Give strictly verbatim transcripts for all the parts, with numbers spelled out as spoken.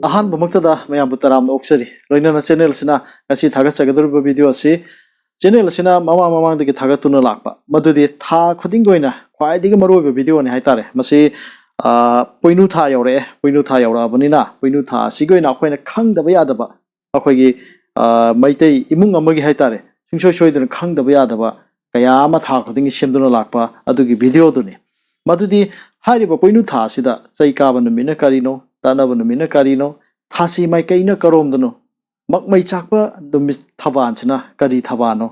ꯑꯍꯥꯟꯕꯃꯛꯇꯗ ꯃꯌꯥꯝꯕꯨ ꯇꯔꯥꯝꯅ ꯑꯣꯛꯆꯔꯤ꯫ ꯂꯣꯏꯅꯅ ꯆꯦꯅꯦꯜ ꯑꯁꯤꯅ ꯉꯁꯤ ꯊꯥꯒꯠꯆꯒꯗꯧꯔꯤꯕ ꯚꯤꯗꯤꯑꯣ ꯑꯁꯤ ꯆꯦꯅꯦꯜ ꯑꯁꯤꯅ ꯃꯃꯥꯡ ꯃꯃꯥꯡꯗꯒꯤ ꯊꯥꯒꯠꯇꯨꯅ ꯂꯥꯛꯄ, ꯃꯗꯨꯗꯤ ꯊꯥ ꯈꯨꯗꯤꯡꯒꯤ ꯑꯣꯏꯅ ꯈ꯭ꯋꯥꯏꯗꯒꯤ ꯃꯔꯨꯑꯣꯏꯕ ꯚꯤꯗꯤꯑꯣꯅꯤ ꯍꯥꯏꯇꯥꯔꯦ꯫ ꯃꯁꯤ, ꯑ, ꯄꯣꯏꯅꯨ ꯊꯥ ꯌꯧꯔꯛꯑꯦ꯫ ꯄꯣꯏꯅꯨ ꯊꯥ ꯌꯧꯔꯛꯑꯕꯅꯤꯅ ꯄꯣꯏꯅꯨ ꯊꯥ ꯑꯁꯤꯒꯤ ꯑꯣꯏꯅ ꯑꯩꯈꯣꯏꯅ ꯈꯪꯗꯕ ꯌꯥꯗꯕ, ꯑꯩꯈꯣꯏꯒꯤ, ꯑ, ꯃꯩꯇꯩ ꯏꯃꯨꯡ ꯑꯃꯒꯤ ꯍꯥꯏꯇꯥꯔꯦ, ꯁꯨꯡꯁꯣꯏ ꯁꯣꯏꯗꯅ ꯈꯪꯗꯕ ꯌꯥꯗꯕ ꯀꯌꯥ ꯑꯃ ꯊꯥ ꯈꯨꯗꯤꯡꯒꯤ ꯁꯦꯝꯗꯨꯅ ꯂꯥꯛꯄ ꯑꯗꯨꯒꯤ ꯚꯤꯗꯤꯑꯣꯗꯨꯅꯤ꯫ ꯃꯗꯨꯗꯤ ꯍꯥꯏꯔꯤꯕ ꯄꯣꯏꯅꯨ ꯊꯥ ꯑꯁꯤꯗ ꯆꯩ ꯀꯥꯕ ꯅꯨꯃꯤꯠꯅ ꯀꯔꯤꯅꯣ, ꯇꯥꯟꯅꯕ ꯅꯨꯃꯤꯠꯅ ꯀꯔꯤꯅꯣ, ꯊꯥꯁꯤ ꯃꯥꯏꯀꯩꯅ ꯀꯔꯣꯝꯗꯅꯣ, ꯃꯛꯃꯩ ꯆꯥꯛꯄ ꯅꯨꯃꯤꯠ ꯊꯕꯥꯜꯁꯤꯅ ꯀꯔꯤ ꯊꯕꯥꯜꯅꯣ,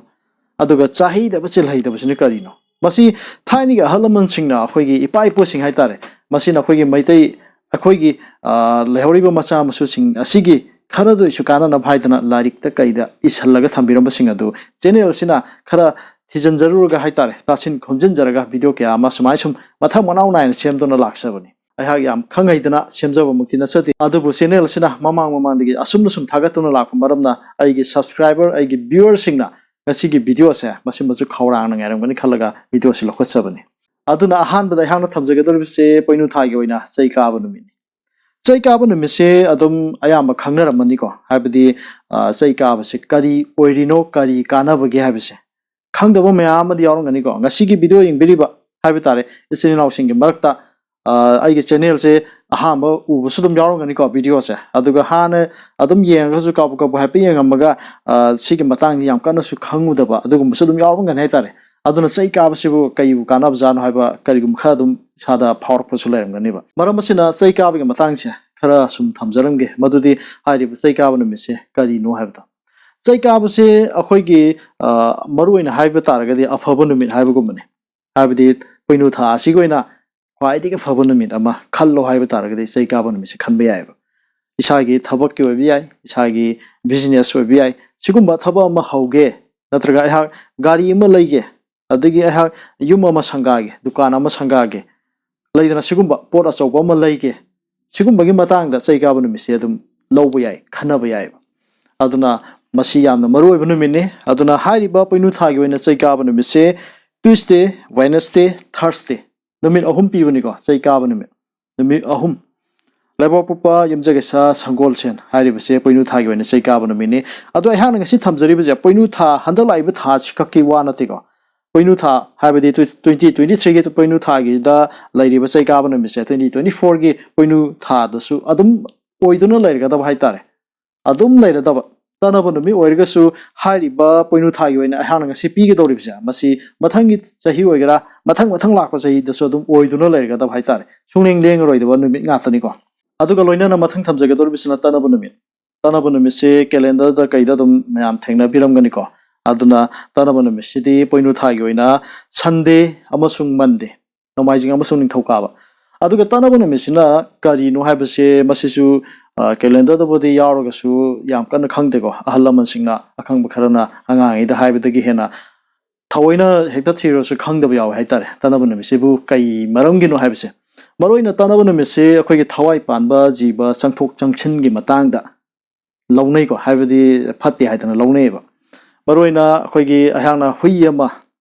ꯑꯗꯨꯒ ꯆꯥꯍꯩꯗꯕ ꯆꯦꯜꯍꯩꯗꯕꯁꯤꯅ ꯀꯔꯤꯅꯣ? ꯃꯁꯤ ꯊꯥꯏꯅꯒꯤ ꯑꯍꯜ ꯂꯃꯟꯁꯤꯡꯅ, ꯑꯩꯈꯣꯏꯒꯤ ꯏꯄꯥ ꯏꯄꯨꯁꯤꯡ ꯍꯥꯏꯇꯥꯔꯦ, ꯃꯁꯤꯅ ꯑꯩꯈꯣꯏꯒꯤ ꯃꯩꯇꯩ, ꯑꯩꯈꯣꯏꯒꯤ, ꯑ, ꯂꯩꯍꯧꯔꯤꯕ ꯃꯆꯥ ꯃꯁꯨꯁꯤꯡ ꯑꯁꯤꯒꯤ ꯈꯔꯗ ꯑꯣꯏꯁꯨ ꯀꯥꯟꯅꯅꯕ ꯍꯥꯏꯗꯅ ꯂꯥꯏꯔꯤꯛꯇ ꯀꯩꯗ ꯏꯁꯜꯂꯒ ꯊꯝꯕꯤꯔꯝꯕꯁꯤꯡ ꯑꯗꯨ ꯆꯦꯅꯦꯜ ꯑꯁꯤꯅ ꯈꯔ ꯊꯤꯖꯤꯟꯖꯔꯨꯔꯒ ꯍꯥꯏꯇꯥꯔꯦ, ꯇꯥꯁꯤꯟ ꯈꯣꯝꯖꯤꯟꯖꯔꯒ ꯚꯤꯗꯤꯑꯣ ꯀꯌꯥ ꯑꯃ ꯁꯨꯃꯥꯏ ꯁꯨꯝ ꯃꯊꯪ ꯃꯅꯥꯎ ꯅꯥꯏꯅ ꯁꯦꯝꯗꯨꯅ ꯂꯥꯛꯆꯕꯅꯤ꯫ ꯑꯩꯍꯥꯛ ꯌꯥꯝ ꯈꯪ ꯍꯩꯗꯅ ꯁꯦꯝꯖꯕꯃꯛꯇꯤ ꯅꯠꯆꯗꯦ, ꯑꯗꯨꯕꯨ ꯆꯦꯅꯦꯜ ꯑꯁꯤꯅ ꯃꯃꯥꯡ ꯃꯃꯥꯡꯗꯒꯤ ꯑꯁꯨꯝꯅ ꯁꯨꯝ ꯊꯥꯒꯠꯇꯨꯅ ꯂꯥꯛꯄ ꯃꯔꯝꯅ ꯑꯩꯒꯤ ꯁꯕꯁꯀ꯭ꯔꯥꯏꯕꯔ, ꯑꯩꯒꯤ ꯚ꯭ꯌꯨꯋꯔꯁꯤꯡꯅ ꯉꯁꯤꯒꯤ ꯚꯤꯗꯤꯑꯣ ꯑꯁꯦ ꯃꯁꯤꯃꯁꯨ ꯈꯧꯔꯥꯡꯅ ꯉꯥꯏꯔꯝꯒꯅꯤ ꯈꯜꯂꯒ ꯚꯤꯗꯤꯑꯣ ꯑꯁꯤ ꯂꯧꯈꯠꯆꯕꯅꯤ꯫ ꯑꯗꯨꯅ ꯑꯍꯥꯟꯕꯗ ꯑꯩꯍꯥꯛꯅ ꯊꯝꯖꯒꯗꯧꯔꯤꯕꯁꯦ ꯄꯣꯏꯅꯨ ꯊꯥꯒꯤ ꯑꯣꯏꯅ ꯆꯩ ꯀꯥꯕ ꯅꯨꯃꯤꯠꯅꯤ꯫ ꯆꯩ ꯀꯥꯕ ꯅꯨꯃꯤꯠꯁꯦ ꯑꯗꯨꯝ ꯑꯌꯥꯝꯕ ꯈꯪꯅꯔꯝꯃꯅꯤꯀꯣ, ꯍꯥꯏꯕꯗꯤ, ꯑ, ꯆꯩ ꯀꯥꯕꯁꯦ ꯀꯔꯤ ꯑꯣꯏꯔꯤꯅꯣ, ꯀꯔꯤ ꯀꯥꯟꯅꯕꯒꯦ ꯍꯥꯏꯕꯁꯦ ꯈꯪꯗꯕ ꯃꯌꯥꯝ ꯑꯃꯗꯤ ꯌꯥꯎꯔꯝꯒꯅꯤꯀꯣ꯫ ꯉꯁꯤꯒꯤ ꯚꯤꯗꯤꯑꯣ ꯌꯦꯡꯕꯤꯔꯤꯕ ꯍꯥꯏꯕ ꯇꯥꯔꯦ, ꯏꯆꯤꯟ ꯏꯅꯥꯎꯁꯤꯡꯒꯤ ꯃꯔꯛꯇ, ꯑ, ꯑꯩꯒꯤ ꯆꯦꯅꯦꯜꯁꯦ ꯑꯍꯥꯟꯕ ꯎꯕꯁꯨ ꯑꯗꯨꯝ ꯌꯥꯎꯔꯝꯒꯅꯤꯀꯣ ꯚꯤꯗꯤꯑꯣꯁꯦ꯫ ꯑꯗꯨꯒ ꯍꯥꯟꯅ ꯑꯗꯨꯝ ꯌꯦꯡꯉꯒꯁꯨ ꯀꯥꯕꯨ ꯀꯥꯕꯨ ꯍꯥꯏꯐꯦꯠ ꯌꯦꯡꯉꯝꯃꯒ, ꯑ, ꯁꯤꯒꯤ ꯃꯇꯥꯡꯁꯤ ꯌꯥꯝ ꯀꯟꯅꯁꯨ ꯈꯪꯉꯨꯗꯕ ꯑꯗꯨꯒꯨꯝꯕꯁꯨ ꯑꯗꯨꯝ ꯌꯥꯎꯔꯝꯒꯅꯤ ꯍꯥꯏꯇꯥꯔꯦ꯫ ꯑꯗꯨꯅ ꯆꯩ ꯀꯥꯕꯁꯤꯕꯨ ꯀꯩꯕꯨ ꯀꯥꯟꯅꯕꯖꯥꯠꯅꯣ ꯍꯥꯏꯕ ꯀꯔꯤꯒꯨꯝꯕ ꯈꯔ ꯑꯗꯨꯝ ꯏꯁꯥꯗ ꯐꯥꯎꯔꯛꯄꯁꯨ ꯂꯩꯔꯝꯒꯅꯦꯕ꯫ ꯃꯔꯝ ꯑꯁꯤꯅ ꯆꯩ ꯀꯥꯕꯒꯤ ꯃꯇꯥꯡꯁꯦ ꯈꯔ ꯁꯨꯝ ꯊꯝꯖꯔꯝꯒꯦ, ꯃꯗꯨꯗꯤ ꯍꯥꯏꯔꯤꯕ ꯆꯩ ꯀꯥꯕ ꯅꯨꯃꯤꯠꯁꯦ ꯀꯔꯤꯅꯣ ꯍꯥꯏꯕꯗꯣ꯫ ꯆꯩ ꯀꯥꯕꯁꯦ ꯑꯩꯈꯣꯏꯒꯤ, ꯑ, ꯃꯔꯨ ꯑꯣꯏꯅ ꯍꯥꯏꯕ ꯇꯥꯔꯒꯗꯤ ꯑꯐꯕ ꯅꯨꯃꯤꯠ ꯍꯥꯏꯕꯒꯨꯝꯕꯅꯤ꯫ ꯍꯥꯏꯕꯗꯤ ꯄꯣꯏꯅꯨ ꯊꯥ ꯑꯁꯤꯒꯤ ꯑꯣꯏꯅ ꯈ꯭ꯋꯥꯏꯗꯒꯤ ꯐꯕ ꯅꯨꯃꯤꯠ ꯑꯃ ꯈꯜꯂꯣ ꯍꯥꯏꯕ ꯇꯥꯔꯒꯗꯤ ꯆꯩ ꯀꯥꯕ ꯅꯨꯃꯤꯠꯁꯦ ꯈꯟꯕ ꯌꯥꯏꯑꯕ꯫ ꯏꯁꯥꯒꯤ ꯊꯕꯛꯀꯤ ꯑꯣꯏꯕ ꯌꯥꯏ, ꯏꯁꯥꯒꯤ ꯕꯤꯖꯤꯅꯦꯁ ꯑꯣꯏꯕ ꯌꯥꯏ, ꯁꯤꯒꯨꯝꯕ ꯊꯕꯛ ꯑꯃ ꯍꯧꯒꯦ, ꯅꯠꯇ꯭ꯔꯒ ꯑꯩꯍꯥꯛ ꯒꯥꯔꯤ ꯑꯃ ꯂꯩꯒꯦ, ꯑꯗꯒꯤ ꯑꯩꯍꯥꯛ ꯌꯨꯝ ꯑꯃ ꯁꯪꯒꯥꯒꯦ, ꯗꯨꯀꯥꯟ ꯑꯃ ꯁꯪꯒꯥꯒꯦ, ꯂꯩꯗꯅ, ꯁꯤꯒꯨꯝꯕ ꯄꯣꯠ ꯑꯆꯧꯕ ꯑꯃ ꯂꯩꯒꯦ, ꯁꯤꯒꯨꯝꯕꯒꯤ ꯃꯇꯥꯡꯗ ꯆꯩ ꯀꯥꯕ ꯅꯨꯃꯤꯠꯁꯦ ꯑꯗꯨꯝ ꯂꯧꯕ ꯌꯥꯏ, ꯈꯟꯅꯕ ꯌꯥꯏꯑꯕ꯫ ꯑꯗꯨꯅ ꯃꯁꯤ ꯌꯥꯝꯅ ꯃꯔꯨ ꯑꯣꯏꯕ ꯅꯨꯃꯤꯠꯅꯤ꯫ ꯑꯗꯨꯅ ꯍꯥꯏꯔꯤꯕ ꯄꯣꯏꯅꯨ ꯊꯥꯒꯤ ꯑꯣꯏꯅ ꯆꯩ ꯀꯥꯕ ꯅꯨꯃꯤꯠꯁꯦ Tuesday, Wednesday, Thursday, ꯅꯨꯃꯤꯠ ꯑꯍꯨꯝ ꯄꯤꯕꯅꯤꯀꯣ, ꯆꯩ ꯀꯥꯕ ꯅꯨꯃꯤꯠ, ꯅꯨꯃꯤꯠ ꯑꯍꯨꯝ꯫ ꯂꯩꯕꯥꯛꯄꯣꯛꯄ ꯌꯨꯝꯁꯀꯩꯁ ꯁꯪꯒꯣꯜꯁꯦꯟ ꯍꯥꯏꯔꯤꯕꯁꯦ ꯄꯣꯏꯅꯨ ꯊꯥꯒꯤ ꯑꯣꯏꯅ ꯆꯩ ꯀꯥꯕ ꯅꯨꯃꯤꯠꯅꯤ꯫ ꯑꯗꯣ ꯑꯩꯍꯥꯛꯅ ꯉꯁꯤ ꯊꯝꯖꯔꯤꯕꯁꯦ ꯄꯣꯏꯅꯨ ꯊꯥ, ꯍꯟꯗꯛ ꯂꯥꯛꯏꯕ ꯊꯥꯁꯤ ꯈꯛꯀꯤ ꯋꯥ ꯅꯠꯇꯦꯀꯣ꯫ ꯄꯣꯏꯅꯨ ꯊꯥ ꯍꯥꯏꯕꯗꯤ ꯇ꯭ꯋꯦꯟꯇꯤ ꯇ꯭ꯋꯦꯟꯇꯤ ꯊ꯭ꯔꯤꯒꯤ ꯄꯣꯏꯅꯨ ꯊꯥꯒꯤꯗ ꯂꯩꯔꯤꯕ ꯆꯩ ꯀꯥꯕ ꯅꯨꯃꯤꯠꯁꯦ ꯇ꯭ꯋꯦꯟꯇꯤ ꯇ꯭ꯋꯦꯟꯇꯤ ꯐꯣꯔꯒꯤ ꯄꯣꯏꯅꯨ ꯊꯥꯗꯁꯨ ꯑꯗꯨꯝ ꯑꯣꯏꯗꯨꯅ ꯂꯩꯔꯒꯗꯕ ꯍꯥꯏꯇꯥꯔꯦ꯫ ꯑꯗꯨꯝ ꯂꯩꯔꯗꯕ꯫ ꯇꯅꯕ ꯅꯨꯃꯤꯠ ꯑꯣꯏꯔꯒꯁꯨ ꯍꯥꯏꯔꯤꯕ ꯄꯣꯏꯅꯨ ꯊꯥꯒꯤ ꯑꯣꯏꯅ ꯑꯩꯍꯥꯛꯅ ꯉꯁꯤ ꯄꯤꯒꯗꯧꯔꯤꯕꯁꯦ, ꯃꯁꯤ ꯃꯊꯪꯒꯤ ꯆꯍꯤ ꯑꯣꯏꯒꯦꯔꯥ, ꯃꯊꯪ ꯃꯊꯪ ꯂꯥꯛꯄ ꯆꯍꯤꯗꯁꯨ ꯑꯗꯨꯝ ꯑꯣꯏꯗꯨꯅ ꯂꯩꯔꯒꯗꯕ ꯍꯥꯏꯇꯥꯔꯦ꯫ ꯁꯨꯡꯂꯦꯡ ꯂꯦꯡꯉꯔꯣꯏꯗꯕ ꯅꯨꯃꯤꯠ ꯉꯥꯛꯇꯅꯤꯀꯣ꯫ ꯑꯗꯨꯒ ꯂꯣꯏꯅꯅ ꯃꯊꯪ ꯊꯝꯖꯒꯗꯧꯔꯤꯕꯁꯤꯅ ꯇꯅꯕ ꯅꯨꯃꯤꯠ꯫ ꯇꯅꯕ ꯅꯨꯃꯤꯠꯁꯦ calendarꯗ ꯀꯩꯗ ꯑꯗꯨꯝ ꯃꯌꯥꯝ ꯊꯦꯡꯅꯕꯤꯔꯝꯒꯅꯤꯀꯣ꯫ ꯑꯗꯨꯅ ꯇꯅꯕ ꯅꯨꯃꯤꯠꯁꯤꯗꯤ ꯄꯣꯏꯅꯨ ꯊꯥꯒꯤ ꯑꯣꯏꯅ Sunday ꯑꯃꯁꯨꯡ Monday, ꯅꯣꯡꯃꯥꯏꯖꯤꯡ ꯑꯃꯁꯨꯡ ꯅꯤꯡꯊꯧꯀꯥꯕ꯫ ꯑꯗꯨꯒ ꯇꯅꯕ ꯅꯨꯃꯤꯠꯁꯤꯅ ꯀꯔꯤꯅꯣ ꯍꯥꯏꯕꯁꯦ ꯃꯁꯤꯁꯨ, ꯑ, calendarꯗꯕꯨꯗꯤ ꯌꯥꯎꯔꯒꯁꯨ ꯌꯥꯝ ꯀꯟꯅ ꯈꯪꯗꯦꯀꯣ꯫ ꯑꯍꯜ ꯂꯃꯟꯁꯤꯡꯅ, ꯑꯈꯪꯕ ꯈꯔꯅ ꯑꯉꯥꯡꯉꯩꯗ ꯍꯥꯏꯕꯗꯒꯤ ꯍꯦꯟꯅ ꯊꯑꯣꯏꯅ ꯍꯦꯛꯇ ꯊꯤꯔꯨꯔꯁꯨ ꯈꯪꯗꯕ ꯌꯥꯎꯋꯦ ꯍꯥꯏꯇꯥꯔꯦ, ꯇꯅꯕ ꯅꯨꯃꯤꯠꯁꯤꯕꯨ ꯀꯩ ꯃꯔꯝꯒꯤꯅꯣ ꯍꯥꯏꯕꯁꯦ꯫ ꯃꯔꯨꯑꯣꯏꯅ ꯇꯅꯕ ꯅꯨꯃꯤꯠꯁꯤ ꯑꯩꯈꯣꯏꯒꯤ ꯊꯋꯥꯏ ꯄꯥꯟꯕ ꯖꯤꯕ ꯆꯪꯊꯣꯛ ꯆꯪꯁꯤꯟꯒꯤ ꯃꯇꯥꯡꯗ ꯂꯧꯅꯩꯀꯣ, ꯍꯥꯏꯕꯗꯤ ꯐꯠꯇꯦ ꯍꯥꯏꯗꯅ ꯂꯧꯅꯩꯌꯦꯕ꯫ ꯃꯔꯨꯑꯣꯏꯅ ꯑꯩꯈꯣꯏꯒꯤ ꯑꯩꯍꯥꯛꯅ ꯍꯨꯏ ꯑꯃ,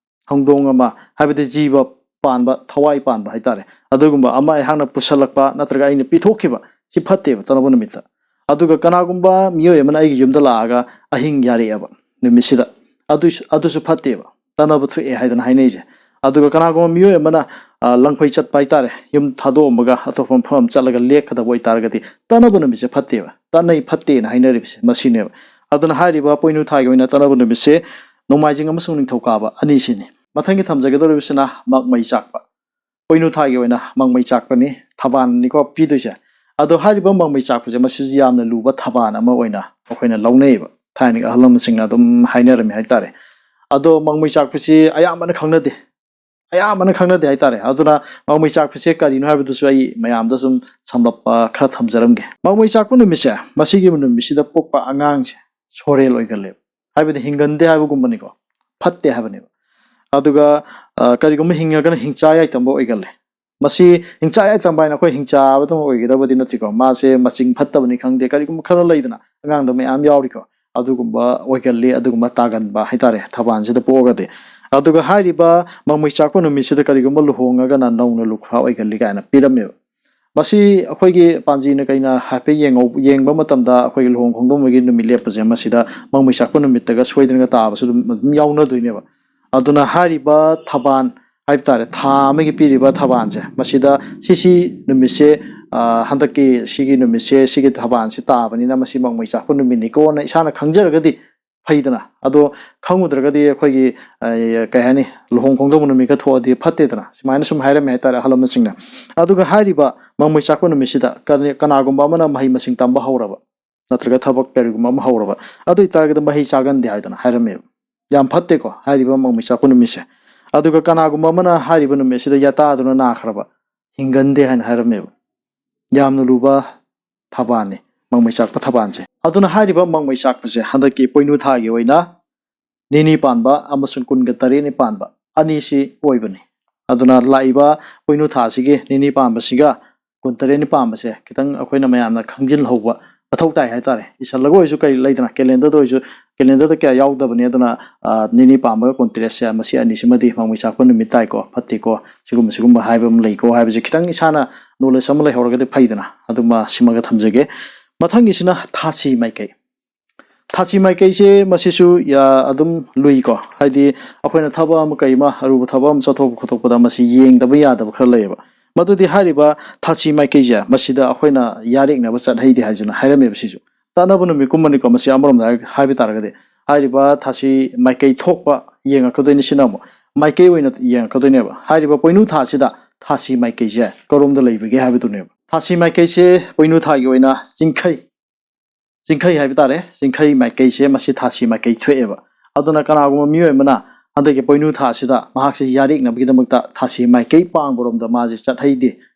ꯍꯧꯗꯣꯡ ꯑꯃ, ꯍꯥꯏꯕꯗꯤ ꯖꯤꯕ ꯄꯥꯟꯕ, ꯊꯋꯥꯏ ꯄꯥꯟꯕ ꯍꯥꯏꯇꯥꯔꯦ, ꯑꯗꯨꯒꯨꯝꯕ ꯑꯃ ꯑꯩꯍꯥꯛꯅ ꯄꯨꯁꯜꯂꯛꯄ ꯅꯠꯇ꯭ꯔꯒ ꯑꯩꯅ ꯄꯤꯊꯣꯛꯈꯤꯕ, ꯁꯤ ꯐꯠꯇꯦꯕ ꯇꯅꯕ ꯅꯨꯃꯤꯠꯇ꯫ ꯑꯗꯨꯒ ꯀꯅꯥꯒꯨꯝꯕ ꯃꯤꯑꯣꯏ ꯑꯃꯅ ꯑꯩꯒꯤ ꯌꯨꯝꯗ ꯂꯥꯛꯑꯒ ꯑꯍꯤꯡ ꯌꯥꯔꯦꯛꯑꯦꯕ ꯅꯨꯃꯤꯠꯁꯤꯗ, ꯑꯗꯨꯁꯨ, ꯑꯗꯨꯁꯨ ꯐꯠꯇꯦꯕ, ꯇꯅꯕ ꯊꯣꯛꯑꯦ ꯍꯥꯏꯗꯅ ꯍꯥꯏꯅꯩꯁꯦ꯫ ꯑꯗꯨꯒ ꯀꯅꯥꯒꯨꯝꯕ ꯃꯤꯑꯣꯏ ꯑꯃꯅ, ꯑ, ꯂꯪꯐꯩ ꯆꯠꯄ ꯍꯥꯏꯇꯥꯔꯦ, ꯌꯨꯝ ꯊꯥꯗꯣꯛꯑꯝꯃꯒ ꯑꯇꯣꯞꯄ ꯃꯐꯝ ꯑꯃ ꯆꯠꯂꯒ ꯂꯦꯛꯀꯗꯕ ꯑꯣꯏꯇꯥꯔꯒꯗꯤ ꯇꯅꯕ ꯅꯨꯃꯤꯠꯁꯦ ꯐꯠꯇꯦꯕ, ꯇꯠꯅꯩ ꯐꯠꯇꯦꯅ ꯍꯥꯏꯅꯔꯤꯕꯁꯦ ꯃꯁꯤꯅꯦꯕ꯫ ꯑꯗꯨꯅ ꯍꯥꯏꯔꯤꯕ ꯄꯣꯏꯅꯨ ꯊꯥꯒꯤ ꯑꯣꯏꯅ ꯇꯅꯕ ꯅꯨꯃꯤꯠꯁꯦ ꯅꯣꯡꯃꯥꯏꯖꯤꯡ ꯑꯃꯁꯨꯡ ꯅꯤꯡꯊꯧꯀꯥꯕ ꯑꯅꯤꯁꯤꯅꯤ꯫ ꯃꯊꯪꯒꯤ ꯊꯝꯖꯒꯗꯧꯔꯤꯕꯁꯤꯅ ꯃꯥꯛ ꯃꯩ ꯆꯥꯛꯄ꯫ ꯄꯣꯏꯅꯨ ꯊꯥꯒꯤ ꯑꯣꯏꯅ ꯃꯥꯛ ꯃꯩ ꯆꯥꯛꯄꯅꯤ, ꯊꯕꯥꯟꯅꯤꯀꯣ ꯄꯤꯗꯣꯏꯁꯦ꯫ ꯑꯗꯣ ꯍꯥꯏꯔꯤꯕ ꯃꯥꯛ ꯃꯩ ꯆꯥꯛꯄꯁꯦ ꯃꯁꯤꯁꯨ ꯌꯥꯝꯅ ꯂꯨꯕ ꯊꯕꯥꯟ ꯑꯃ ꯑꯣꯏꯅ ꯑꯩꯈꯣꯏꯅ ꯂꯧꯅꯩꯌꯦꯕ, ꯊꯥꯏꯅꯒꯤ ꯑꯍꯜ ꯂꯃꯟꯁꯤꯡꯅ ꯑꯗꯨꯝ ꯍꯥꯏꯅꯔꯝꯃꯤ ꯍꯥꯏꯇꯥꯔꯦ꯫ ꯑꯗꯣ ꯃꯥꯛ ꯃꯩ ꯆꯥꯛꯄꯁꯤ ꯑꯌꯥꯝꯕꯅ ꯈꯪꯅꯗꯦ, ꯑꯌꯥꯝꯕꯅ ꯈꯪꯅꯗꯦ ꯍꯥꯏꯇꯥꯔꯦ꯫ ꯑꯗꯨꯅ ꯃꯥꯛ ꯃꯩ ꯆꯥꯛꯄꯁꯦ ꯀꯔꯤꯅꯣ ꯍꯥꯏꯕꯗꯨꯁꯨ ꯑꯩ ꯃꯌꯥꯝꯗ ꯁꯨꯝ ꯁꯝꯂꯞꯄ ꯈꯔ ꯊꯝꯖꯔꯝꯒꯦ꯫ ꯃꯥꯛ ꯃꯩ ꯆꯥꯛꯄ ꯅꯨꯃꯤꯠꯁꯦ, ꯃꯁꯤꯒꯤ ꯅꯨꯃꯤꯠꯁꯤꯗ ꯄꯣꯛꯄ ꯑꯉꯥꯡꯁꯦ ꯁꯣꯔꯦꯜ ꯑꯣꯏꯒꯜꯂꯦꯕ, ꯍꯥꯏꯕꯗꯤ ꯍꯤꯡꯒꯟꯗꯦ ꯍꯥꯏꯕꯒꯨꯝꯕꯅꯤꯀꯣ, ꯐꯠꯇꯦ ꯍꯥꯏꯕꯅꯦꯕ꯫ ꯑꯗꯨꯒ, ꯑ, ꯀꯔꯤꯒꯨꯝꯕ ꯍꯤꯡꯉꯒꯅ ꯍꯤꯡꯆꯥ ꯌꯥꯏꯇꯝꯕ ꯑꯣꯏꯒꯜꯂꯦ꯫ ꯃꯁꯤ ꯍꯤꯡꯆꯥ ꯌꯥꯏꯇꯝꯕ ꯍꯥꯏꯅ ꯑꯩꯈꯣꯏ ꯍꯤꯡꯆꯥꯕꯗꯪ ꯑꯣꯏꯒꯗꯕꯗꯤ ꯅꯠꯇꯦꯀꯣ, ꯃꯥꯁꯦ ꯃꯆꯤꯡ ꯐꯠꯇꯕꯅꯤ ꯈꯪꯗꯦ, ꯀꯔꯤꯒꯨꯝꯕ ꯈꯔ ꯂꯩꯗꯅ ꯑꯉꯥꯡꯗ ꯃꯌꯥꯝ ꯌꯥꯎꯔꯤꯀꯣ, ꯑꯗꯨꯒꯨꯝꯕ ꯑꯣꯏꯒꯜꯂꯤ, ꯑꯗꯨꯒꯨꯝꯕ ꯇꯥꯒꯟꯕ ꯍꯥꯏꯇꯥꯔꯦ ꯊꯕꯥꯟꯁꯤꯗ ꯄꯣꯛꯑꯒꯗꯤ꯫ ꯑꯗꯨꯒ ꯍꯥꯏꯔꯤꯕ ꯃꯥꯛ ꯃꯩ ꯆꯥꯛꯄ ꯅꯨꯃꯤꯠꯁꯤꯗ ꯀꯔꯤꯒꯨꯝꯕ ꯂꯨꯍꯣꯡꯉꯒꯅ ꯅꯧꯅ ꯂꯨꯈ꯭ꯔꯥ ꯑꯣꯏꯒꯜꯂꯤ ꯀꯥꯏꯅ ꯄꯤꯔꯝꯃꯦꯕ꯫ ꯃꯁꯤ ꯑꯩꯈꯣꯏꯒꯤ ꯄꯥꯟꯖꯤꯅ ꯀꯩꯅ ꯍꯥꯏꯐꯦꯠ ꯌꯦꯡꯍꯧ-, ꯌꯦꯡꯕ ꯃꯇꯝꯗ ꯑꯩꯈꯣꯏꯒꯤ ꯂꯨꯍꯣꯡ ꯈꯣꯡꯗꯣꯡꯕꯒꯤ ꯅꯨꯃꯤꯠ ꯂꯦꯞꯄꯁꯦ ꯃꯁꯤꯗ ꯃꯪꯃꯩ ꯆꯥꯛꯄ ꯅꯨꯃꯤꯠꯇꯒ ꯁꯣꯏꯗꯅꯒ ꯇꯥꯕꯁꯨ ꯑꯗꯨꯝ, ꯑꯗꯨꯝ ꯌꯥꯎꯅꯗꯣꯏꯅꯦꯕ꯫ ꯑꯗꯨꯅ ꯍꯥꯏꯔꯤꯕ ꯊꯕꯥꯟ ꯍꯥꯏꯕ ꯇꯥꯔꯦ, ꯊꯥ ꯑꯃꯒꯤ ꯄꯤꯔꯤꯕ ꯊꯕꯥꯟꯁꯦ, ꯃꯁꯤꯗ ꯁꯤꯁꯤ ꯅꯨꯃꯤꯠꯁꯦ, ꯑ, ꯍꯟꯗꯛꯀꯤ ꯁꯤꯒꯤ ꯅꯨꯃꯤꯠꯁꯦ, ꯁꯤꯒꯤ ꯊꯕꯥꯟꯁꯤ ꯇꯥꯕꯅꯤꯅ ꯃꯁꯤ ꯃꯪꯃꯩ ꯆꯥꯛꯄ ꯅꯨꯃꯤꯠꯅꯤꯀꯣꯅ ꯏꯁꯥꯅ ꯈꯪꯖꯔꯒꯗꯤ ꯐꯩꯗꯅ꯫ ꯑꯗꯣ ꯈꯪꯉꯨꯗ꯭ꯔꯒꯗꯤ ꯑꯩꯈꯣꯏꯒꯤ, ꯑ, ꯀꯩ ꯍꯥꯏꯅꯤ, ꯂꯨꯍꯣꯡ ꯈꯣꯡꯗꯣꯡꯕ ꯅꯨꯃꯤꯠꯀ ꯊꯣꯛꯑꯗꯤ ꯐꯠꯇꯦꯗꯅ, ꯁꯨꯃꯥꯏꯅ ꯁꯨꯝ ꯍꯥꯏꯔꯝꯃꯦ ꯍꯥꯏꯇꯥꯔꯦ ꯑꯍꯜ ꯂꯃꯟꯁꯤꯡꯅ꯫ ꯑꯗꯨꯒ ꯍꯥꯏꯔꯤꯕ ꯃꯪꯃꯩ ꯆꯥꯛꯄ ꯅꯨꯃꯤꯠꯁꯤꯗ ꯀꯔꯤ-, ꯀꯅꯥꯒꯨꯝꯕ ꯑꯃꯅ ꯃꯍꯩ ꯃꯁꯤꯡ ꯇꯝꯕ ꯍꯧꯔꯕ, ꯅꯠꯇ꯭ꯔꯒ ꯊꯕꯛ ꯀꯔꯤꯒꯨꯝꯕ ꯑꯃ ꯍꯧꯔꯕ, ꯑꯗꯨ ꯑꯣꯏꯇꯥꯔꯒꯗꯤ ꯃꯍꯩ ꯆꯥꯒꯟꯗꯦ ꯍꯥꯏꯗꯅ ꯍꯥꯏꯔꯝꯃꯦꯕ꯫ ꯌꯥꯝ ꯐꯠꯇꯦꯀꯣ ꯍꯥꯏꯔꯤꯕ ꯃꯪꯃꯩ ꯆꯥꯛꯄ ꯅꯨꯃꯤꯠꯁꯦ꯫ ꯑꯗꯨꯒ ꯀꯅꯥꯒꯨꯝꯕ ꯑꯃꯅ ꯍꯥꯏꯔꯤꯕ ꯅꯨꯃꯤꯠꯁꯤꯗ ꯌꯥꯇꯥꯗꯨꯅ ꯅꯥꯈ꯭ꯔꯕ, ꯍꯤꯡꯒꯟꯗꯦ ꯍꯥꯏꯅ ꯍꯥꯏꯔꯝꯃꯦꯕ꯫ ꯌꯥꯝꯅ ꯂꯨꯕ ꯊꯕꯥꯟꯅꯤ ꯃꯪꯃꯩ ꯆꯥꯛꯄ ꯊꯕꯥꯟꯁꯦ꯫ ꯑꯗꯨꯅ ꯍꯥꯏꯔꯤꯕ ꯃꯪꯃꯩ ꯆꯥꯛꯄꯁꯦ ꯍꯟꯗꯛꯀꯤ ꯄꯣꯏꯅꯨ ꯊꯥꯒꯤ ꯑꯣꯏꯅ ꯅꯤꯅꯤ ꯄꯥꯟꯕ ꯑꯃꯁꯨꯡ ꯀꯨꯟꯒ ꯇꯔꯦꯠꯅꯤ ꯄꯥꯟꯕ ꯑꯅꯤꯁꯤ ꯑꯣꯏꯕꯅꯤ꯫ ꯑꯗꯨꯅ ꯂꯥꯛꯏꯕ ꯄꯣꯏꯅꯨ ꯊꯥꯁꯤꯒꯤ ꯅꯤꯅꯤ ꯄꯥꯟꯕꯁꯤꯒ ꯀꯨꯟꯇꯔꯦꯠꯅꯤ ꯄꯥꯟꯕꯁꯦ ꯈꯤꯇꯪ ꯑꯩꯈꯣꯏꯅ ꯃꯌꯥꯝꯅ ꯈꯪꯖꯤꯜꯍꯧꯕ ꯃꯊꯧ ꯇꯥꯏ ꯍꯥꯏꯇꯥꯔꯦ꯫ ꯏꯁꯜꯂꯒ ꯑꯣꯏꯔꯁꯨ ꯀꯩ ꯂꯩꯗꯅ, ꯀꯦꯂꯦꯟꯗꯔꯗ ꯑꯣꯏꯔꯁꯨ, ꯀꯦꯂꯦꯟꯗꯔꯗ ꯀꯌꯥ ꯌꯥꯎꯗꯕꯅꯤ꯫ ꯑꯗꯨꯅ, ꯑ, ꯅꯤꯅꯤ ꯄꯥꯟꯕꯒ ꯀꯨꯟꯇꯔꯦꯠꯁꯦ ꯃꯁꯤ ꯑꯅꯤꯁꯤꯃꯗꯤ ꯃꯪꯃꯩ ꯆꯥꯛꯄ ꯅꯨꯃꯤꯠ ꯇꯥꯏꯀꯣ, ꯐꯠꯇꯦꯀꯣ, ꯁꯤꯒꯨꯝꯕ ꯁꯤꯒꯨꯝꯕ ꯍꯥꯏꯕ ꯑꯃ ꯂꯩꯀꯣ ꯍꯥꯏꯕꯁꯦ ꯈꯤꯇꯪ ꯏꯁꯥꯅ ꯅꯣꯂꯦꯖ ꯑꯃ ꯂꯩꯍꯧꯔꯒꯗꯤ ꯐꯩꯗꯅ꯫ ꯑꯗꯨꯃ ꯁꯤꯃꯒ ꯊꯝꯖꯒꯦ꯫ ꯃꯊꯪꯒꯤꯁꯤꯅ ꯊꯥꯁꯤ ꯃꯥꯏꯀꯩ꯫ ꯊꯥꯁꯤ ꯃꯥꯏꯀꯩꯁꯦ ꯃꯁꯤꯁꯨ ꯌꯥ-, ꯑꯗꯨꯝ ꯂꯨꯏꯀꯣ꯫ ꯍꯥꯏꯗꯤ ꯑꯩꯈꯣꯏꯅ ꯊꯕꯛ ꯑꯃ ꯀꯩ ꯑꯃ, ꯑꯔꯨꯕ ꯊꯕꯛ ꯑꯃ ꯆꯠꯊꯣꯛꯄ ꯈꯣꯠꯇꯣꯛꯄꯗ ꯃꯁꯤ ꯌꯦꯡꯗꯕ ꯌꯥꯗꯕ ꯈꯔ ꯂꯩꯌꯦꯕ꯫ ꯃꯗꯨꯗꯤ ꯍꯥꯏꯔꯤꯕ ꯊꯥꯁꯤ ꯃꯥꯏꯀꯩꯁꯦ ꯃꯁꯤꯗ ꯑꯩꯈꯣꯏꯅ ꯌꯥꯔꯦꯛꯅꯕ ꯆꯠꯍꯩꯗꯦ ꯍꯥꯏꯗꯨꯅ ꯍꯥꯏꯔꯝꯃꯦꯕ꯫ ꯁꯤꯁꯨ ꯇꯥꯟꯅꯕ ꯅꯨꯃꯤꯠꯀꯨꯝꯕꯅꯤꯀꯣ꯫ ꯃꯁꯤ ꯑꯃꯔꯣꯝꯗ ꯍꯥꯏ-, ꯍꯥꯏꯕ ꯇꯥꯔꯒꯗꯤ ꯍꯥꯏꯔꯤꯕ ꯊꯥꯁꯤ ꯃꯥꯏꯀꯩ ꯊꯣꯛꯄ ꯌꯦꯡꯉꯛꯀꯗꯣꯏꯅꯤ꯫ ꯁꯤꯅ ꯑꯃꯨꯛ ꯃꯥꯏꯀꯩ ꯑꯣꯏꯅ ꯌꯦꯡꯉꯛꯀꯗꯣꯏꯅꯦꯕ꯫ ꯍꯥꯏꯔꯤꯕ ꯄꯣꯏꯅꯨ ꯊꯥꯁꯤꯗ ꯊꯥꯁꯤ ꯃꯥꯏꯀꯩꯁꯦ ꯀꯔꯣꯝꯗ ꯂꯩꯕꯒꯦ ꯍꯥꯏꯕꯗꯨꯅꯦꯕ꯫ ꯊꯥꯁꯤ ꯃꯥꯏꯀꯩꯁꯦ ꯄꯣꯏꯅꯨ ꯊꯥꯒꯤ ꯑꯣꯏꯅ ꯆꯤꯡꯈꯩ, ꯆꯤꯡꯈꯩ ꯍꯥꯏꯕ ꯇꯥꯔꯦ, ꯆꯤꯡꯈꯩ ꯃꯥꯏꯀꯩꯁꯦ ꯃꯁꯤ ꯊꯥꯁꯤ ꯃꯥꯏꯀꯩ ꯊꯣꯛꯑꯦꯕ꯫ ꯑꯗꯨꯅ ꯀꯅꯥꯒꯨꯝꯕ ꯃꯤꯑꯣꯏ ꯑꯃꯅ ꯍꯟꯗꯛꯀꯤ ꯄꯣꯏꯅꯨ ꯊꯥꯁꯤꯗ ꯃꯍꯥꯛꯁꯦ ꯌꯥꯔꯦꯛꯅꯕꯒꯤꯗꯃꯛꯇ ꯊꯥꯁꯤ ꯃꯥꯏꯀꯩ ꯄꯥꯡꯕꯔꯣꯝꯗ ꯃꯥꯁꯦ ꯆꯠꯍꯩꯗꯦ,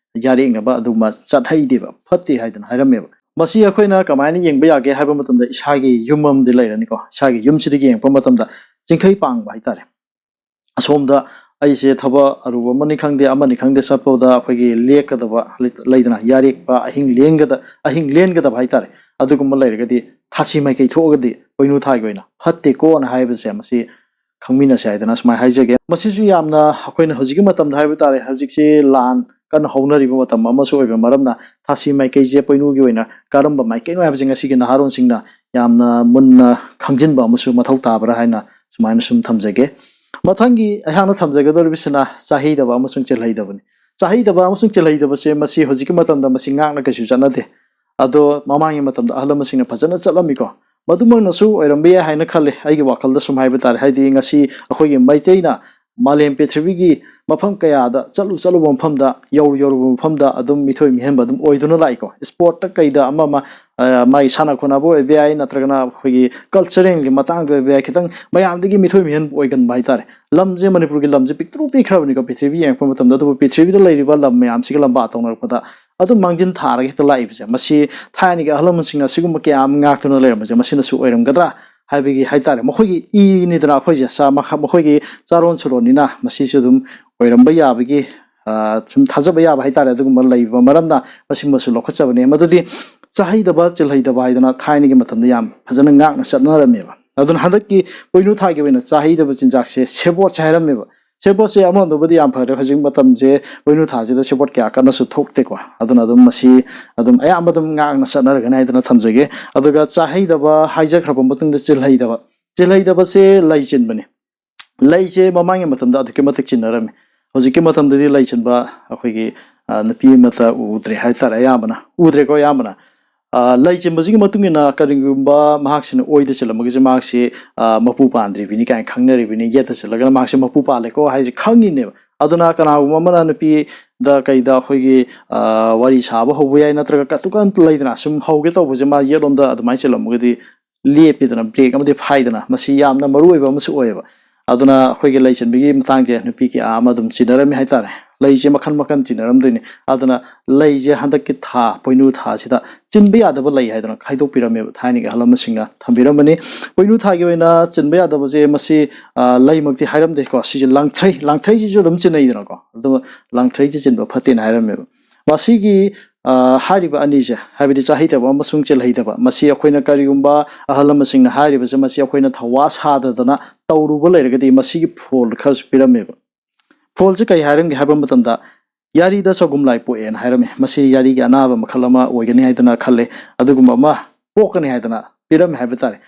ꯌꯥꯔꯦꯛꯅꯕ ꯑꯗꯨꯒꯨꯝꯕ ꯆꯠꯍꯩꯗꯦꯕ, ꯐꯠꯇꯦ ꯍꯥꯏꯗꯅ ꯍꯥꯏꯔꯝꯃꯦꯕ꯫ ꯃꯁꯤ ꯑꯩꯈꯣꯏꯅ ꯀꯃꯥꯏꯅ ꯌꯦꯡꯕ ꯌꯥꯒꯦ ꯍꯥꯏꯕ ꯃꯇꯝꯗ ꯏꯁꯥꯒꯤ ꯌꯨꯝ ꯑꯃꯗꯤ ꯂꯩꯔꯅꯤꯀꯣ, ꯏꯁꯥꯒꯤ ꯌꯨꯝꯁꯤꯗꯒꯤ ꯌꯦꯡꯉꯛꯄ ꯃꯇꯝꯗ ꯆꯤꯡꯈꯩ ꯄꯥꯡꯕ ꯍꯥꯏꯇꯥꯔꯦ꯫ ꯑꯁꯣꯝꯗ ꯑꯩꯁꯦ ꯊꯕꯛ ꯑꯔꯨꯕ ꯑꯃꯅꯤ ꯈꯪꯗꯦ, ꯑꯃꯅꯤ ꯈꯪꯗꯦ, ꯆꯠꯄꯗ ꯑꯩꯈꯣꯏꯒꯤ ꯂꯦꯛꯀꯗꯕ ꯂꯩ-, ꯂꯩꯗꯅ, ꯌꯥꯔꯦꯛꯄ, ꯑꯍꯤꯡ ꯂꯦꯡꯒꯗ-, ꯑꯍꯤꯡ ꯂꯦꯟꯒꯗꯕ ꯍꯥꯏꯇꯥꯔꯦ꯫ ꯑꯗꯨꯒꯨꯝꯕ ꯂꯩꯔꯒꯗꯤ ꯊꯥꯁꯤ ꯃꯥꯏꯀꯩ ꯊꯣꯛꯑꯒꯗꯤ ꯄꯣꯏꯅꯨ ꯊꯥꯒꯤ ꯑꯣꯏꯅ ꯐꯠꯇꯦꯀꯣꯅ ꯍꯥꯏꯕꯁꯦ ꯃꯁꯤ ꯈꯪꯃꯤꯟꯅꯁꯦ ꯍꯥꯏꯗꯅ ꯁꯨꯃꯥꯏꯅ ꯍꯥꯏꯖꯒꯦ꯫ ꯃꯁꯤꯁꯨ ꯌꯥꯝꯅ ꯑꯩꯈꯣꯏꯅ ꯍꯧꯖꯤꯛꯀꯤ ꯃꯇꯝꯗ ꯍꯥꯏꯕ ꯇꯥꯔꯦ, ꯍꯧꯖꯤꯛꯁꯤ ꯂꯥꯟ ꯀꯟꯅ ꯍꯧꯅꯔꯤꯕ ꯃꯇꯝ ꯑꯃꯁꯨ ꯑꯣꯏꯕ ꯃꯔꯝꯅ, ꯊꯥꯁꯤ ꯃꯥꯏꯀꯩꯁꯦ ꯄꯣꯏꯅꯨꯒꯤ ꯑꯣꯏꯅ ꯀꯔꯝꯕ ꯃꯥꯏꯀꯩꯅꯣ ꯍꯥꯏꯕꯁꯦ ꯉꯁꯤꯒꯤ ꯅꯍꯥꯔꯣꯟꯁꯤꯡꯅ ꯌꯥꯝꯅ ꯃꯨꯟꯅ ꯈꯪꯖꯤꯟꯕ ꯑꯃꯁꯨ ꯃꯊꯧ ꯇꯥꯕ꯭ꯔꯥ ꯍꯥꯏꯅ ꯁꯨꯃꯥꯏꯅ ꯁꯨꯝ ꯊꯝꯖꯒꯦ꯫ ꯃꯊꯪꯒꯤ ꯑꯩꯍꯥꯛꯅ ꯊꯝꯖꯒꯗꯧꯔꯤꯕꯁꯤꯅ ꯆꯥꯍꯩꯗꯕ ꯑꯃꯁꯨꯡ ꯆꯦꯜꯍꯩꯗꯕꯅꯤ꯫ ꯆꯥꯍꯩꯗꯕ ꯑꯃꯁꯨꯡ ꯆꯦꯜꯍꯩꯗꯕꯁꯦ ꯃꯁꯤ ꯍꯧꯖꯤꯛꯀꯤ ꯃꯇꯝꯗ ꯃꯁꯤ ꯉꯥꯛꯅ ꯀꯩꯁꯨ ꯆꯠꯅꯗꯦ꯫ ꯑꯗꯣ ꯃꯃꯥꯡꯒꯤ ꯃꯇꯝꯗ ꯑꯍꯜ ꯂꯃꯟꯁꯤꯡꯅ ꯐꯖꯅ ꯆꯠꯂꯝꯃꯤꯀꯣ꯫ ꯃꯗꯨꯃꯛꯅꯁꯨ ꯑꯣꯏꯔꯝꯕ ꯌꯥꯏ ꯍꯥꯏꯅ ꯈꯜꯂꯦ, ꯑꯩꯒꯤ ꯋꯥꯈꯜꯗ ꯁꯨꯝ ꯍꯥꯏꯕ ꯇꯥꯔꯦ꯫ ꯍꯥꯏꯗꯤ ꯉꯁꯤ ꯑꯩꯈꯣꯏꯒꯤ ꯃꯩꯇꯩꯅ ꯃꯥꯂꯦꯝ ꯄ꯭ꯔꯤꯊꯤꯕꯤꯒꯤ ꯃꯐꯝ ꯀꯌꯥꯗ ꯆꯠꯂꯨ ꯆꯠꯂꯨꯕ ꯃꯐꯝꯗ, ꯌꯧꯔꯨ ꯌꯧꯔꯨꯕ ꯃꯐꯝꯗ ꯑꯗꯨꯝ ꯃꯤꯊꯣꯏ ꯃꯤꯍꯦꯟꯕ ꯑꯗꯨꯝ ꯑꯣꯏꯗꯨꯅ ꯂꯥꯛꯏꯀꯣ꯫ ꯏꯁꯄꯣꯔꯠꯇ ꯀꯩꯗ ꯑꯃ ꯑꯃ, ꯑ, ꯃꯥꯒꯤ ꯁꯥꯟꯅ ꯈꯣꯠꯅꯕ ꯑꯣꯏꯕ ꯌꯥꯏ, ꯅꯠꯇ꯭ꯔꯒꯅ ꯑꯩꯈꯣꯏꯒꯤ ꯀꯜꯆꯔꯦꯜꯒꯤ ꯃꯇꯥꯡꯗ ꯑꯣꯏꯕ ꯌꯥꯏ, ꯈꯤꯇꯪ ꯃꯌꯥꯝꯗꯒꯤ ꯃꯤꯊꯣꯏ ꯃꯤꯍꯦꯟꯕ ꯑꯣꯏꯒꯟꯕ ꯍꯥꯏꯇꯥꯔꯦ꯫ ꯂꯝꯁꯦ ꯃꯅꯤꯄꯨꯔꯒꯤ ꯂꯝꯁꯦ ꯄꯤꯛꯇ꯭ꯔꯨ ꯄꯤꯛꯈ꯭ꯔꯕꯅꯤꯀꯣ ꯄ꯭ꯔꯤꯊꯤꯕꯤ ꯌꯦꯡꯉꯛꯄ ꯃꯇꯝꯗ, ꯑꯗꯨꯕꯨ ꯄ꯭ꯔꯤꯊꯤꯕꯤꯗ ꯂꯩꯔꯤꯕ ꯂꯝ ꯃꯌꯥꯝꯁꯤꯒ ꯂꯝꯕꯥ ꯇꯧꯅꯔꯛꯄꯗ ꯑꯗꯨꯝ ꯃꯥꯡꯖꯤꯟ ꯊꯥꯔꯒ ꯍꯦꯛꯇ ꯂꯥꯛꯏꯕꯁꯦ, ꯃꯁꯤ ꯊꯥꯏꯅꯒꯤ ꯑꯍꯜ ꯂꯃꯟꯁꯤꯡꯅ ꯁꯤꯒꯨꯝꯕ ꯀꯌꯥ ꯑꯃ ꯉꯥꯛꯇꯨꯅ ꯂꯩꯔꯝꯕꯁꯦ ꯃꯁꯤꯅꯁꯨ ꯑꯣꯏꯔꯝꯒꯗ꯭ꯔꯥ ꯍꯥꯏꯕꯒꯤ ꯍꯥꯏꯇꯥꯔꯦ꯫ ꯃꯈꯣꯏꯒꯤ ꯏꯅꯤꯗꯅ ꯑꯩꯈꯣꯏꯁꯦ, ꯆꯥ-, ꯃꯈ-, ꯃꯈꯣꯏꯒꯤ ꯆꯥꯔꯣꯟ ꯁꯨꯔꯣꯟꯅꯤꯅ ꯃꯁꯤꯁꯨ ꯑꯗꯨꯝ ꯑꯣꯏꯔꯝꯕ ꯌꯥꯕꯒꯤ, ꯑ, ꯁꯨꯝ ꯊꯥꯖꯕ ꯌꯥꯕ ꯍꯥꯏꯇꯥꯔꯦ, ꯑꯗꯨꯒꯨꯝꯕ ꯂꯩꯕ ꯃꯔꯝꯅ ꯃꯁꯤꯃꯁꯨ ꯂꯧꯈꯠꯆꯕꯅꯦ꯫ ꯃꯗꯨꯗꯤ ꯆꯥꯍꯩꯗꯕ, ꯆꯤꯜꯍꯩꯗꯕ ꯍꯥꯏꯗꯅ ꯊꯥꯏꯅꯒꯤ ꯃꯇꯝꯗ ꯌꯥꯝ ꯐꯖꯅ ꯉꯥꯛꯅ ꯆꯠꯅꯔꯝꯃꯦꯕ꯫ ꯑꯗꯨꯅ ꯍꯟꯗꯛꯀꯤ ꯄꯣꯏꯅꯨ ꯊꯥꯒꯤ ꯑꯣꯏꯅ ꯆꯥꯍꯩꯗꯕ ꯆꯤꯟꯖꯥꯛꯁꯦ ꯁꯦꯕꯣꯠꯁꯦ ꯍꯥꯏꯔꯝꯃꯦꯕ꯫ ꯁꯦꯕꯣꯠꯁꯦ ꯑꯃꯔꯣꯝꯗꯕꯨꯗꯤ ꯌꯥꯝ ꯐꯔꯦ, ꯍꯧꯖꯤꯛ ꯃꯇꯝꯁꯦ ꯄꯣꯏꯅꯨ ꯊꯥꯁꯤꯗ ꯁꯦꯕꯣꯠ ꯀꯌꯥ ꯀꯟꯅꯁꯨ ꯊꯣꯛꯇꯦꯀꯣ꯫ ꯑꯗꯨꯅ ꯑꯗꯨꯝ ꯃꯁꯤ ꯑꯗꯨꯝ ꯑꯌꯥꯝꯕ ꯑꯗꯨꯝ ꯉꯥꯛꯅ ꯆꯠꯅꯔꯒꯅꯤ ꯍꯥꯏꯗꯅ ꯊꯝꯖꯒꯦ꯫ ꯑꯗꯨꯒ ꯆꯥꯍꯩꯗꯕ ꯍꯥꯏꯖꯈ꯭ꯔꯕ ꯃꯇꯨꯡꯗ ꯆꯤꯜꯍꯩꯗꯕ, ꯆꯤꯜꯍꯩꯗꯕꯁꯦ ꯂꯩ ꯆꯤꯟꯕꯅꯤ꯫ ꯂꯩꯁꯦ ꯃꯃꯥꯡꯒꯤ ꯃꯇꯝꯗ ꯑꯗꯨꯛꯀꯤ ꯃꯇꯤꯛ ꯆꯤꯟꯅꯔꯝꯃꯤ꯫ ꯍꯧꯖꯤꯛꯀꯤ ꯃꯇꯝꯗꯗꯤ ꯂꯩ ꯆꯤꯟꯕ ꯑꯩꯈꯣꯏꯒꯤ, ꯑ, ꯅꯨꯄꯤ ꯑꯃꯠꯇ ꯎꯗ꯭ꯔꯦ ꯍꯥꯏꯇꯥꯔꯦ, ꯑꯌꯥꯝꯕꯅ ꯎꯗ꯭ꯔꯦꯀꯣ꯫ ꯑꯌꯥꯝꯕꯅ, ꯑ, ꯂꯩ ꯆꯤꯟꯕꯁꯤꯒꯤ ꯃꯇꯨꯡ ꯏꯟꯅ ꯀꯔꯤꯒꯨꯝꯕ ꯃꯍꯥꯛꯁꯤꯅ ꯑꯣꯏꯗ ꯆꯤꯜꯂꯝꯃꯒꯁꯦ ꯃꯍꯥꯛꯁꯤ, ꯑ, ꯃꯄꯨ ꯄꯥꯟꯗ꯭ꯔꯤꯕꯅꯤ ꯀꯥꯏꯅ ꯈꯪꯅꯔꯤꯕꯅꯤ, ꯌꯦꯠꯇ ꯆꯤꯜꯂꯒꯅ ꯃꯍꯥꯛꯁꯤ ꯃꯄꯨ ꯄꯥꯜꯂꯦꯀꯣ ꯍꯥꯏꯁꯦ ꯈꯪꯉꯤꯅꯦꯕ꯫ ꯑꯗꯨꯅ ꯀꯅꯥꯒꯨꯝꯕ ꯑꯃꯅ ꯅꯨꯄꯤꯗ ꯀꯩꯗ ꯑꯩꯈꯣꯏꯒꯤ, ꯑ, ꯋꯥꯔꯤ ꯁꯥꯕ ꯍꯧꯕ ꯌꯥꯏ, ꯅꯠꯇ꯭ꯔꯒ ꯀꯇꯨꯀꯟ ꯂꯩꯗꯅ ꯁꯨꯝ ꯍꯧꯒꯦ ꯇꯧꯕꯁꯦ ꯃꯥ ꯌꯦꯠꯂꯣꯝꯗ ꯑꯗꯨꯃꯥꯏꯅ ꯆꯤꯜꯂꯝꯃꯒꯗꯤ ꯂꯦꯞꯄꯤꯗꯅ, ꯕ꯭ꯔꯦꯛ ꯑꯃꯗꯤ ꯐꯥꯏꯗꯅ, ꯃꯁꯤ ꯌꯥꯝꯅ ꯃꯔꯨ ꯑꯣꯏꯕ ꯑꯃꯁꯨ ꯑꯣꯏꯌꯦꯕ꯫ ꯑꯗꯨꯅ ꯑꯩꯈꯣꯏꯒꯤ ꯂꯩ ꯆꯤꯟꯕꯒꯤ ꯃꯇꯥꯡꯁꯦ ꯅꯨꯄꯤ ꯀꯌꯥ ꯑꯃ ꯑꯗꯨꯝ ꯆꯤꯟꯅꯔꯝꯃꯤ ꯍꯥꯏꯇꯥꯔꯦ꯫ ꯂꯩꯁꯦ ꯃꯈꯟ ꯃꯈꯟ ꯆꯤꯟꯅꯔꯝꯗꯣꯏꯅꯤ꯫ ꯑꯗꯨꯅ ꯂꯩꯁꯦ ꯍꯟꯗꯛꯀꯤ ꯊꯥ, ꯄꯣꯏꯅꯨ ꯊꯥꯁꯤꯗ ꯆꯤꯟꯕ ꯌꯥꯗꯕ ꯂꯩ ꯍꯥꯏꯗꯅ ꯈꯥꯏꯗꯣꯛꯄꯤꯔꯝꯃꯦꯕ, ꯊꯥꯏꯅꯒꯤ ꯑꯍꯜ ꯂꯃꯟꯁꯤꯡꯅ ꯊꯝꯕꯤꯔꯝꯕꯅꯤ꯫ ꯄꯣꯏꯅꯨ ꯊꯥꯒꯤ ꯑꯣꯏꯅ ꯆꯤꯟꯕ ꯌꯥꯗꯕꯁꯦ ꯃꯁꯤ, ꯑ, ꯂꯩꯃꯛꯇꯤ ꯍꯥꯏꯔꯝꯗꯦꯀꯣ꯫ ꯁꯤꯁꯦ ꯂꯥꯡꯊ꯭ꯔꯩ, ꯂꯥꯡꯊ꯭ꯔꯩꯁꯤꯁꯨ ꯑꯗꯨꯝ ꯆꯤꯟꯅꯩꯗꯅꯀꯣ꯫ ꯑꯗꯨꯒ ꯂꯥꯡꯊ꯭ꯔꯩꯁꯦ ꯆꯤꯟꯕ ꯐꯠꯇꯦꯅ ꯍꯥꯏꯔꯝꯃꯦꯕ꯫ ꯃꯁꯤꯒꯤ, ꯑ, ꯍꯥꯏꯔꯤꯕ ꯑꯅꯤꯁꯦ, ꯍꯥꯏꯕꯗꯤ ꯆꯥꯍꯩꯗꯕ ꯑꯃꯁꯨꯡ ꯆꯤꯜꯍꯩꯗꯕ, ꯃꯁꯤ ꯑꯩꯈꯣꯏꯅ ꯀꯔꯤꯒꯨꯝꯕ ꯑꯍꯜ ꯂꯃꯟꯁꯤꯡꯅ ꯍꯥꯏꯔꯤꯕꯁꯦ ꯃꯁꯤ ꯑꯩꯈꯣꯏꯅ ꯊꯧꯋꯥ ꯁꯥꯗꯗꯅ ꯇꯧꯔꯨꯕ ꯂꯩꯔꯒꯗꯤ ꯃꯁꯤꯒꯤ ꯐꯣꯜ ꯈꯔꯁꯨ ꯄꯤꯔꯝꯃꯦꯕ꯫ ꯐꯣꯜꯁꯦ ꯀꯩ ꯍꯥꯏꯔꯝꯒꯦ ꯍꯥꯏꯕ ꯃꯇꯝꯗ, ꯌꯥꯔꯤꯗ ꯆꯒꯨꯝ ꯂꯥꯏ ꯄꯣꯛꯑꯦꯅ ꯍꯥꯏꯔꯝꯃꯤ꯫ ꯃꯁꯤ ꯌꯥꯔꯤꯒꯤ ꯑꯅꯥꯕ ꯃꯈꯜ ꯑꯃ ꯑꯣꯏꯒꯅꯤ ꯍꯥꯏꯗꯅ ꯈꯜꯂꯦ꯫ ꯑꯗꯨꯒꯨꯝꯕ ꯑꯃ ꯄꯣꯛꯀꯅꯤ ꯍꯥꯏꯗꯅ ꯄꯤꯔꯝꯃꯤ ꯍꯥꯏꯕ ꯇꯥꯔꯦ꯫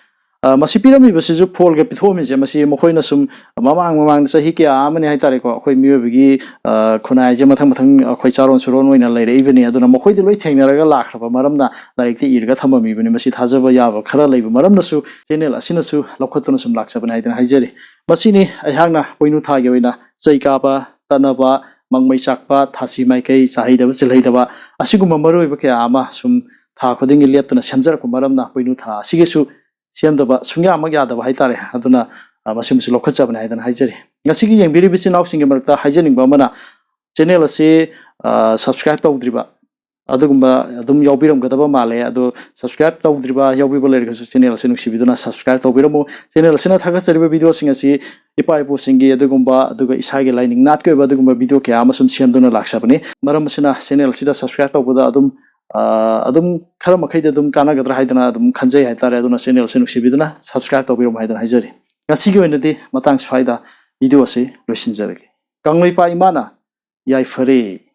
ꯑ, ꯃꯁꯤ ꯄꯤꯔꯝꯃꯤꯕꯁꯤꯁꯨ ꯐꯣꯜꯒ ꯄꯤꯊꯣꯛꯑꯝꯃꯤꯁꯦ, ꯃꯁꯤ ꯃꯈꯣꯏꯅ ꯁꯨꯝ ꯃꯃꯥꯡ ꯃꯃꯥꯡꯗ ꯆꯍꯤ ꯀꯌꯥ ꯑꯃꯅꯤ ꯍꯥꯏꯇꯥꯔꯦꯀꯣ, ꯑꯩꯈꯣꯏ ꯃꯤꯑꯣꯏꯕꯒꯤ, ꯑ, ꯈꯨꯟꯅꯥꯏꯁꯦ ꯃꯊꯪ ꯃꯊꯪ ꯑꯩꯈꯣꯏ ꯆꯥꯔꯣꯟ ꯁꯨꯔꯣꯟ ꯑꯣꯏꯅ ꯂꯩꯔꯛꯏꯕꯅꯤ꯫ ꯑꯗꯨꯅ ꯃꯈꯣꯏꯗꯤ ꯂꯣꯏ ꯊꯦꯡꯅꯔꯒ ꯂꯥꯛꯈ꯭ꯔꯕ ꯃꯔꯝꯅ ꯂꯥꯏꯔꯤꯛꯇ ꯏꯔꯒ ꯊꯝꯃꯝꯃꯤꯕꯅꯤ꯫ ꯃꯁꯤ ꯊꯥꯖꯕ ꯌꯥꯕ ꯈꯔ ꯂꯩꯕ ꯃꯔꯝꯅꯁꯨ ꯆꯦꯅꯦꯜ ꯑꯁꯤꯅꯁꯨ ꯂꯧꯈꯠꯇꯨꯅ ꯁꯨꯝ ꯂꯥꯛꯆꯕꯅꯤ ꯍꯥꯏꯗꯅ ꯍꯥꯏꯖꯔꯤ꯫ ꯃꯁꯤꯅꯤ ꯑꯩꯍꯥꯛꯅ ꯄꯣꯏꯅꯨ ꯊꯥꯒꯤ ꯑꯣꯏꯅ ꯆꯩ ꯀꯥꯕ, ꯇꯠꯅꯕ, ꯃꯪꯃꯩ ꯆꯥꯛꯄ, ꯊꯥꯁꯤ ꯃꯥꯏꯀꯩ, ꯆꯥꯍꯩꯗꯕ, ꯆꯤꯜꯍꯩꯗꯕ, ꯑꯁꯤꯒꯨꯝꯕ ꯃꯔꯨꯑꯣꯏꯕ ꯀꯌꯥ ꯑꯃ ꯁꯨꯝ ꯊꯥ ꯈꯨꯗꯤꯡꯒꯤ ꯂꯦꯞꯇꯅ ꯁꯦꯝꯖꯔꯛꯄ ꯃꯔꯝꯅ ꯄꯣꯏꯅꯨ ꯊꯥ ꯑꯁꯤꯒꯤꯁꯨ ꯁꯦꯝꯗꯕ ꯁꯨꯡꯌꯥꯃꯛ ꯌꯥꯗꯕ ꯍꯥꯏꯇꯥꯔꯦ꯫ ꯑꯗꯨꯅ, ꯑ, ꯃꯁꯤꯃꯁꯨ ꯂꯧꯈꯠꯆꯕꯅꯦ ꯍꯥꯏꯗꯅ ꯍꯥꯏꯖꯔꯤ꯫ ꯉꯁꯤꯒꯤ ꯌꯦꯡꯕꯤꯔꯤꯕ ꯏꯆꯤꯟ ꯏꯅꯥꯎꯁꯤꯡꯒꯤ ꯃꯔꯛꯇ ꯍꯥꯏꯖꯅꯤꯡꯕ ꯑꯃꯅ, ꯆꯦꯅꯦꯜ ꯑꯁꯤ, ꯑ, subscribe ꯇꯧꯗ꯭ꯔꯤꯕ ꯑꯗꯨꯒꯨꯝꯕ ꯑꯗꯨꯝ ꯌꯥꯎꯕꯤꯔꯝꯒꯗꯕ ꯃꯥꯜꯂꯦ꯫ ꯑꯗꯣ subscribe ꯇꯧꯗ꯭ꯔꯤꯕ ꯌꯥꯎꯕꯤꯕ ꯂꯩꯔꯒꯁꯨ ꯆꯦꯅꯦꯜ ꯑꯁꯤ ꯅꯨꯡꯁꯤꯕꯤꯗꯨꯅ subscribe ꯇꯧꯕꯤꯔꯝꯃꯨ꯫ ꯆꯦꯅꯦꯜ ꯑꯁꯤꯅ ꯊꯥꯒꯠꯆꯔꯤꯕ ꯚꯤꯗꯤꯑꯣꯁꯤꯡ ꯑꯁꯤ ꯏꯄꯥ ꯏꯄꯨꯁꯤꯡꯒꯤ ꯑꯗꯨꯒꯨꯝꯕ, ꯑꯗꯨꯒ ꯏꯁꯥꯒꯤ ꯂꯥꯏꯅꯤꯡ ꯅꯥꯠꯀꯤ ꯑꯣꯏꯕ ꯑꯗꯨꯒꯨꯝꯕ ꯚꯤꯗꯤꯑꯣ ꯀꯌꯥ ꯑꯃ ꯁꯨꯝ ꯁꯦꯝꯗꯨꯅ ꯂꯥꯛꯆꯕꯅꯤ꯫ ꯃꯔꯝ ꯑꯁꯤꯅ ꯆꯦꯅꯦꯜ ꯑꯁꯤꯗ subscribe ꯇꯧꯕꯗ ꯑꯗꯨꯝ, ꯑ, ꯑꯗꯨꯝ ꯈꯔ ꯃꯈꯩꯗꯤ ꯑꯗꯨꯝ ꯀꯥꯟꯅꯒꯗ꯭ꯔꯥ ꯍꯥꯏꯗꯅ ꯑꯗꯨꯝ ꯈꯟꯖꯩ ꯍꯥꯏꯇꯥꯔꯦ꯫ ꯑꯗꯨꯅ ꯆꯦꯅꯦꯜ ꯑꯁꯤ ꯅꯨꯡꯁꯤꯕꯤꯗꯨꯅ subscribe ꯇꯧꯕꯤꯔꯝꯃꯨ ꯍꯥꯏꯗꯅ ꯍꯥꯏꯖꯔꯤ꯫ ꯉꯁꯤꯒꯤ ꯑꯣꯏꯅꯗꯤ ꯃꯇꯥꯡ ꯁ꯭ꯋꯥꯏꯗ ꯚꯤꯗꯤꯑꯣ ꯑꯁꯤ ꯂꯣꯏꯁꯤꯟꯖꯔꯒꯦ꯫ ꯀꯪꯂꯩꯄꯥꯛ ꯏꯃꯥꯅ ꯌꯥꯏꯐꯔꯦ꯫